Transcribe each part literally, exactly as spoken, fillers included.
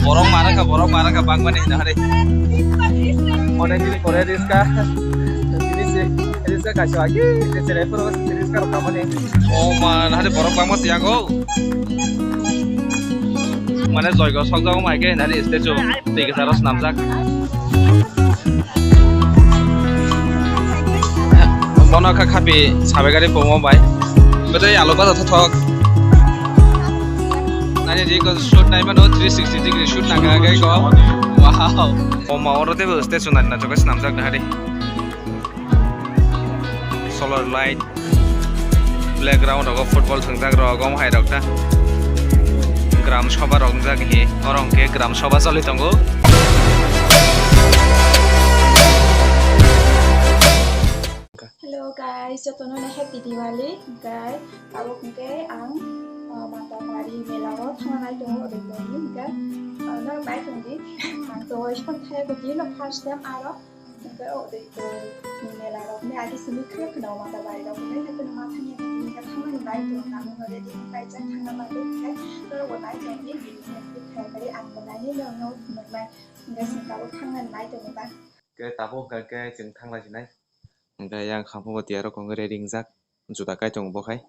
Borok mara kha, borok mara kha, bangmani hina hari. Onek din pore riska. Riska kaisa agi, riska rok kamani. O ma, hari borok bangma tiyago. Mane joigo sokjago mai khe nani statue twi kwcharo swnamjak. Bono kha khapi sabai gari pomo bai. Bwtwi alo bajak thok. Nani ri ko shoot nai mano three sixty degree shoot nang kha gai ko. Wow. O ma oro tebo statue nani na jogai swnamjak na hari. Solar light. Playground rogo football thwngjak rok, omo hai rok ta. Gram sabha rok wngjak hi, oro hwnkhe gram sabha choli tongo. Hello guys, jotono no happy Diwali. Hwnkhe tabuk hwnkhe ang, uh, Mandapari mela o thangna nai tongo, Udaipur ni hwnkhe, uh, no nai tongdi. Ang to oi phone thaya ko di no first time aro. Hwnkhe o Udaipur ni mela rok ni agi simi khwlai khwlai o Mandapari rok ni hwnkhe no ma thangya hwnkhe thangnani bai tongo, ang no ready wng pai jak thangna bagwi hwnkhe norok bo nai tongdi, bini hwnkhe khlai kari ang bo nai no no phunuknai hwnkhe chwng tabuk thangnani bai tongo ba. Hwnkhe tabuk hwnkhe chwng thanglai sinai. Hwnkhe yang khamphang bo tiyar rok hwnkhe ready wngjak, juda kai tongo bo khai.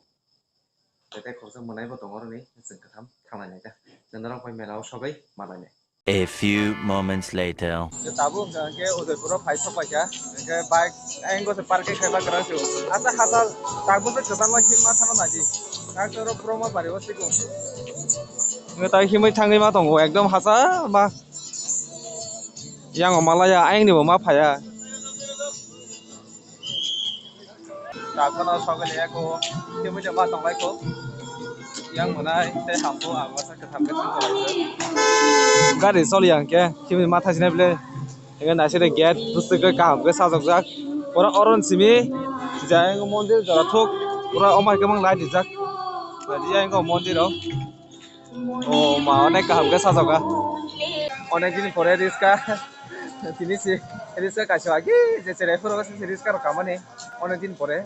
Tei khoroksa mwnai bo tongo oroni, chwng kwtham thanglainai ta. Chwng norok bai mela o sogwi malainai. A few moments later. Tabuk hwnkha hwnkhe Udaipur o phai sok paikha, hwnkhe bike ayang gose parking khai bakra se. Asa hachal tabuk se kwbangma himma thangna naidi. Doctor o Brahma bari o siku. Hwnkhe tai himwi thangwi ma tongo, ekdom hachal ma. Yang o malaya, ayang ni bo ma phaya. Takhwno sogwi liya kho, tebui teba tonglai kho. Yang mwnai tei hampu ang uasa kwtham khe thang tonglai kho. Gari choli yang khe, tebui ma thajinai bwle. Hingke naiside gate bwswk khe kaham khe sajokjak. Oro, oro simi jayeng mondir jora thuk. Pura omai khe mang light rijak. Jayeng mondir o. O ma, onek kaham khe sajokha. Onek din pore riska. Tini si riska kaisa agi je cherai phuru se riska rok kamani. Onek din pore.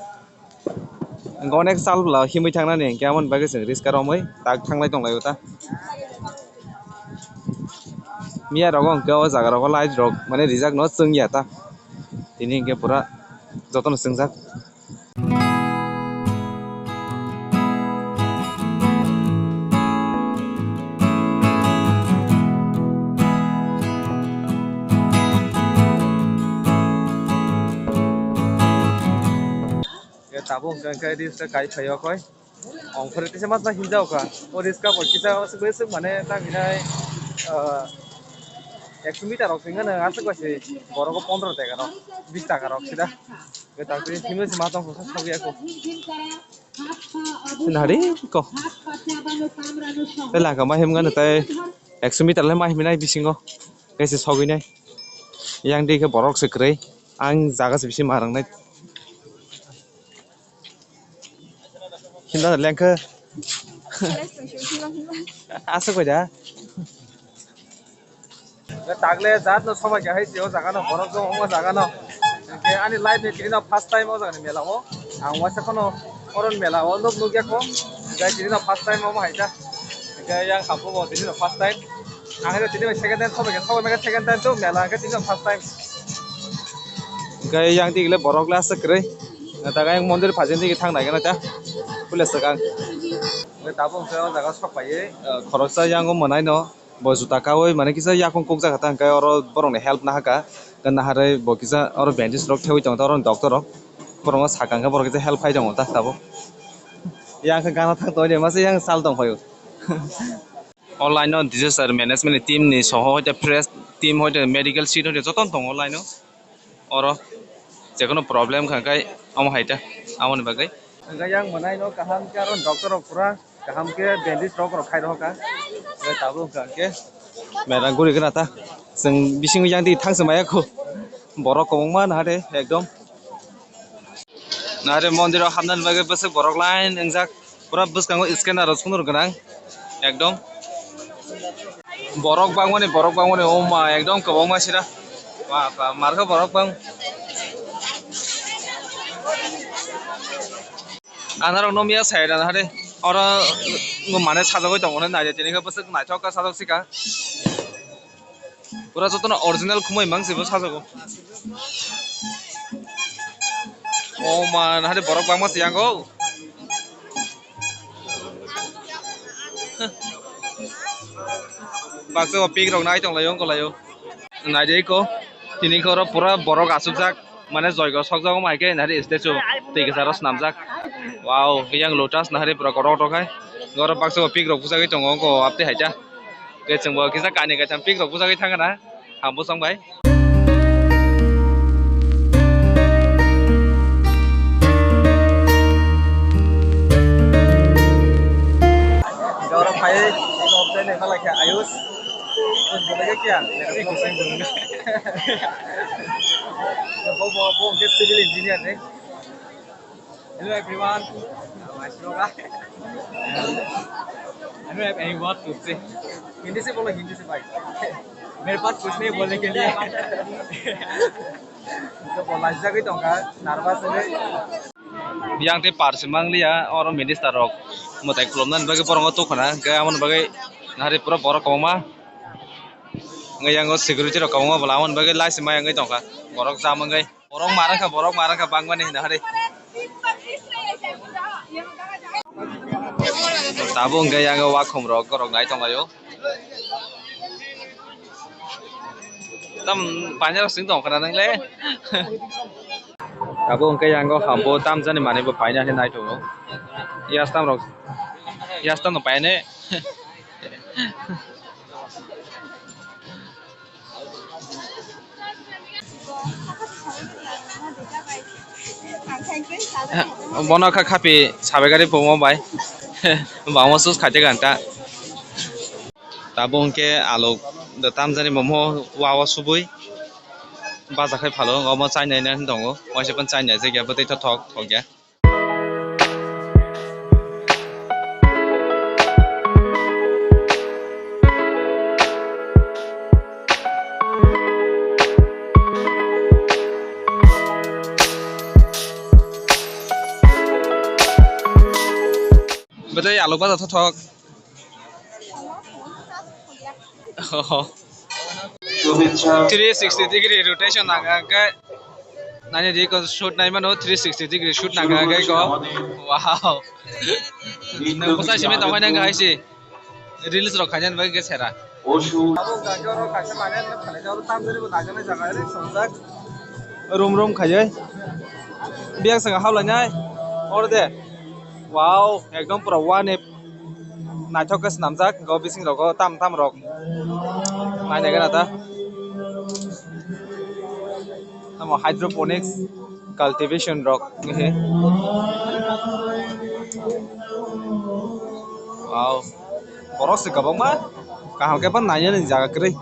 Hingke onek sal bwla himwi thangnani hingke amoni bagwi chwng riska romwi tak thanglai tonglaio ta. Miya rogo hingke o jaga rogo light rok mane rijak no chwngya ta. Tini hingke pura jotono chwngjak. Tabuk hwnkhe reels khe kai phaio koi. Ongkhorwi tisa matma hinjao kha. O riska bo kisa aswk bai aswk mane tang hinai, ah, ekso meter rok hinga nang aswk bai se borok o pondro taka rok, bis taka rok sida. Tang twi himwi se matang kha sogwi ako. Nari ko. Tei laka ma himgano tei ekso meter le ma himnai bisingo. Kaisa sogwi nai. Yang di khe borok se kwrwi. Ang jaga se bisi ma rwngnai. Hinda lengkhe. Aswk bai da. Tagle jat no somai khe hai se o jaga no borok jong o jaga no. Hingke ani life ni tini no first time o jaga ni mela o. Ang waisa kheno oron mela o nuk nuk ya kho. Hingke tini no first time o mo hai ta. Hingke yang khapo bo tini no first time. Ang hingke tini bai second time somai khe somai khe second time to mela hingke tini no first time. Hingke yang tini le borok le aswk kwrwi. Taga yang mondir phajin tini thang nai khe na ta. Pule swkang. Hingke tabuk hingke o jaga sok pai. Khoroksa yang o mwnai no. Bo juta kaui mane kisa yakung kukjak kha ta, hingke oro borokni help nahaka, hingke naharwi bo kisa oro bandage rok thewi tongo ta, oro doctor rok borokno sakang khe borok kisa help phai tongo ta tabuk. Yang khe gana thang tongwi masa yang sal tong phaio. O line o disaster management ni team ni soho hoite fresh team hoite medical seat hoite jotono tongo o line o. Oro jekono problem kha khe omo hai ta, amoni bagwi. Hwnkhe yang mwnai no kaham khe aro doctor rok pura kaham khe bandage rok rok khai rokha. Hwnkhe tabuk hwnkha khe merang guri gana ta. Chwng bisingo yang di thangsa maya kho. Borok kwbangma nahade ekdom. Nahade mondir o hapnani bagwi bwswk borok line wngjak. Pura bwskango scanner rok sundor gwnang ekdom. Borok bangmani, borok bangmani, o ma, ekdom kwbangma sida. Ba, ba, markhe borok bang. Anarok no miya sai rana hade. Oro mane sajagoi tongo, naidi tini khe bwswk naithok khe sajak sika. Pura jotono original khumui mang se bo sajago. O ma, nahari borok bangma se yango. Baksa o pik rok nai tong lai o, wngkha lai o. Nai de ko, tini koro pura borok asukjak, mane joigo sokjak, omo hai khe nahari statue twi kwcharo swnamjak. Wow, yang lotus nahari pura kotor kotor khai. Oro baksa o pik rok bujagwi tongo, wngkha o aptwi hai ta. Khe chwngbo kisa kani kaisa pik rok bujagwi thangkha na. Ham bwsang bai. Oro phai, eko objai nai phalai kha Ayush. Ayush bolai kha kya? Bo, bo, bo, bo, civil engineer ne. Hello everyone. I don't have any word to say. Hindi se bolo, Hindi se bhai. मेरे पास कुछ नहीं बोलने के लिए. Bo lajagwi tongkha, nervous wngwi. Yang tei par se mangliya, oro minister rok mwtai khulumnani bagwi borok o tukhuna, hwnkhe aboni bagwi nahari pura borok kwbangma. Hwnkhe yang o security rok kwbangma bwla aboni bagwi laisi maya wngwi tongkha, borok jam wngwi. Borok ma rwkha, borok ma rwkha bangmani hinwi hari. Tabuk hwnkhe yang o wakhum rok, borok nai tonglaio. Tam paina rok sing tong khna nang le. Tabuk hwnkhe yang o hambo tamjani manwi bo paina hinwi nai tongo. Yastam rok, yastam no paine. Bono kha khapi sabai gari pomo bai. Bangma sus khaite ganta. Tabuk hwnkhe alok da tamjani momo wawa subui baja khai phalo, omo chainai nai tongo, waisa pan chainai jagya bwtwi thok thok ya. Bwtwi alok baja thok thok. Three sixty degree rotation nang khe nani di ko shoot nai mano, three sixty degree shoot nang khe ko. Wow. Nang bwsa simi tong nang hai si reels rok khaina bagwi khe sera. Abo gari oro kaisa mane phalai oro tamjani bo nagani jaga ri songjak. Rum rum khaiwi. Biyak saka hablai nai. Oro de. Wow, ekdom pura one. Naithok khe swnamjak, o bising rogo tam tam rok nainai gana ta. Tamo hydroponics cultivation rok he. Wow, borok se kwbangma kaham khe phano nainani jaga kwrwi.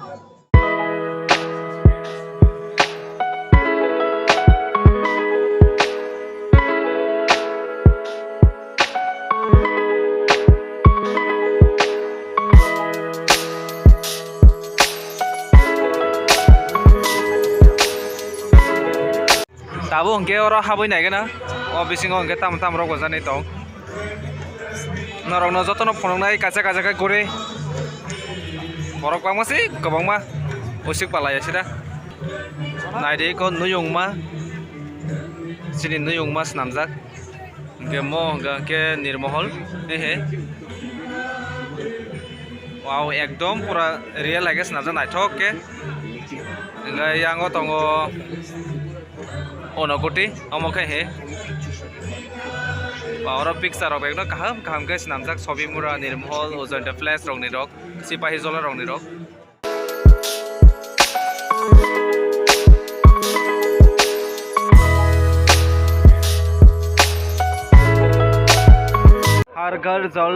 Tabuk hwnkhe oro habwi naigwna, o bisingo hwnkhe tamo tamo rok bo jani tong. Norokno jotono phunuknai kaisa kaisa khe guri. Borok bangma se kwbangma usik palai ya sida. Naidi ko nuyungma, chini nuyungma swnamjak. Hwnkhe mo hwnkha khe Nirmohol, he he. Wow, ekdom pura real hai khe swnamjak naithok khe. Hwnkhe yango tongo Unakoti, omo khe he. Ba, oro picture rok ekdom kaham kaham khe swnamjak, Sobimura, Nirmohol, Ujanta Place rokni rok, Sipahi Jola rokni rok. Har Ghar Jal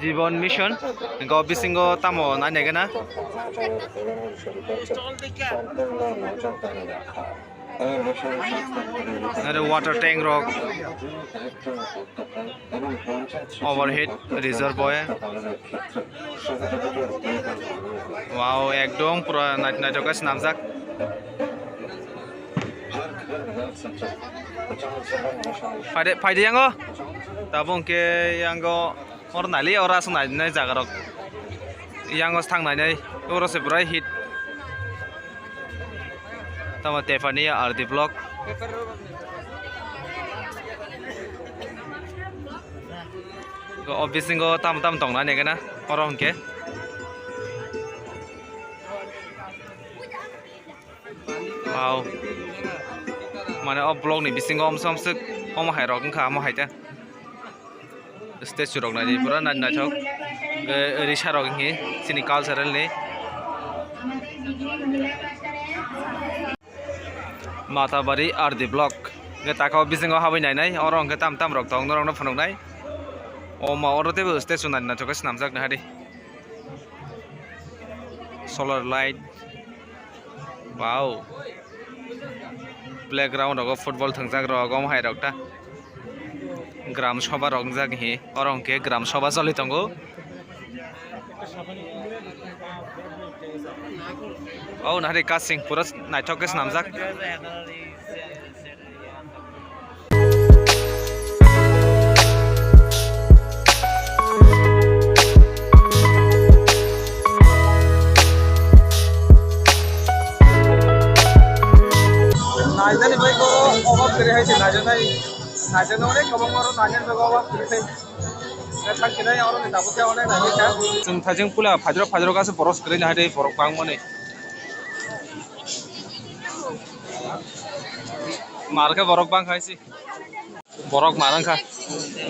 Jeevan Mission, go bisingo tamo nainai gana. Aro water tank rok, overhead reservoir. Wow, ekdom pura nai-, naithok khe swnamjak. Phaide, phaide yango. Tabuk hwnkhe yango. Oro naili, oro aswk nainai jaga rok. Yango thang nainai, oro se bwrai hit. Tamo Tepani R D block. O bisingo tam tam tongna nigana oro hwnkhe. Wow. Mane o block ni bisingo omsok omsok omo hai rok wngkha, omo hai ta. Statue rok naidi pura nai-, naithok. Eh, risa rok hinwi chini cultural ni. Matabari R D block. Hwnkhe taka o bisingo habwi nainai, oro hwnkhe tam tam rok tong norokno phunuknai. Omo oro teibo statue nai naithok khe swnamjak nahadi. Solar light. Wow. Playground rogo football thwngjak rok, omo hai rok ta. Gram soba rok wngjak hi. Oro hwnkhe gram soba choli tongo. Oh, nahari kasing pura naithok khe swnamjak. Nainani bai ko obab kere hai se naijaknai, naijaknai onek kwbangma oro nainani bai ko obab kere hai. Thang khe nai oro ni tabuk khe onek nai kha. Chwng thaijwng pula phaijrok phaijrok aswk boros kwrwi nahai de borok bangmani. Mar khe borok bang khai se. Borok mar wngkha.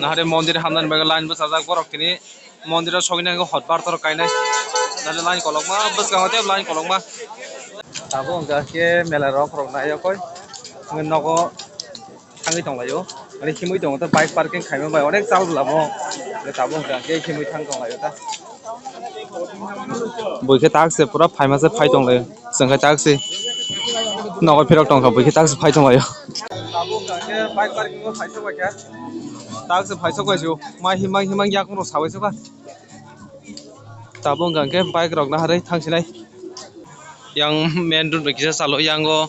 Nahari mondir hamnani bagwi line bwchajak borok tini. Mondir o sogwi nangkhe hot bar torok kainai. Nahari line kolokma bwskango tei line kolokma. Tabuk hwnkha khe mela rok rok nai yakoi. Nogo thangwi tonglaio. Ani himwi tongo tei bike parking khaima bai onek chal bwlamo. Tabuk hwnkha khe himwi thang tonglaio ta. Bui khe tak se pura phaima se phai tonglaio. Chwng khe tak se nogo phirok tongkha, bui khe tak se phai tonglaio. Tabuk hwnkha khe bike parking o phaisok bai kha. Tak se phaisok bai se o. Mai himang himang yakung rok sabai sokha. Tabuk hwnkha khe bike rok naharwi thangsinai. Yang main road bai kisa chalo, yang o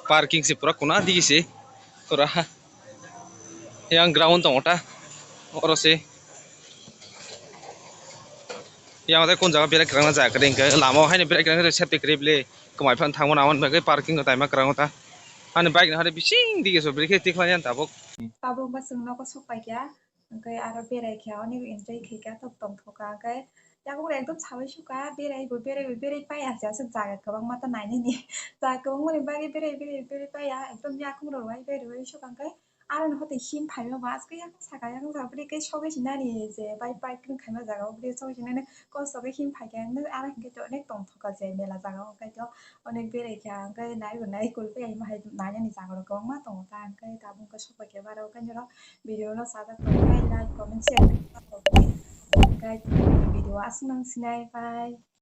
parking se pura kuna digi se. Pura. Yang ground tongo ta. Oro se. Yang tei kun jaga berai kwrwngna jaga kwrwi hwnkhe lama o haino berai kwrwngkhe safety kwrwi bwle kwmai phano thangmano aboni bagwi parking o taima kwrwngkha ta. Ani bike ni hari bising dige so bwrwi khe tikhlai yang tabuk. Tabuk ba chwng nogo sok paikha. Hwnkhe aro berai kha, onek enjoy khaikha, tok tongthokha. Hwnkhe yakung rok ekdom sabai sukha, berai bo berai bo berai paiya, aswk jaga kwbangma ta nainani. Jaga kwbangmani bagwi berai berai berai paiya, ekdom yakung rok bai berai bai sukha. Hwnkhe aro ni hote him phaima ba aswk yakung saka, yakung saka bwrwi khe sogwi sinani je bai bike kwrwng khaima jaga o bwrwi sogwi sinani kosto khe him phaikha. Hwnkhe aro hwnkhe to onek tongthokha je mela jaga o, hwnkhe to onek berai kha, hwnkhe nai bo nai kul khe nainani jaga rok kwbangma tongo ta, hwnkhe tabuk hwnkhe. Paikhe baro khe norok video no sajak tongkhe like, comment, share khe norok tongkhe. Hwnkhe video aswk nang sinai, bye.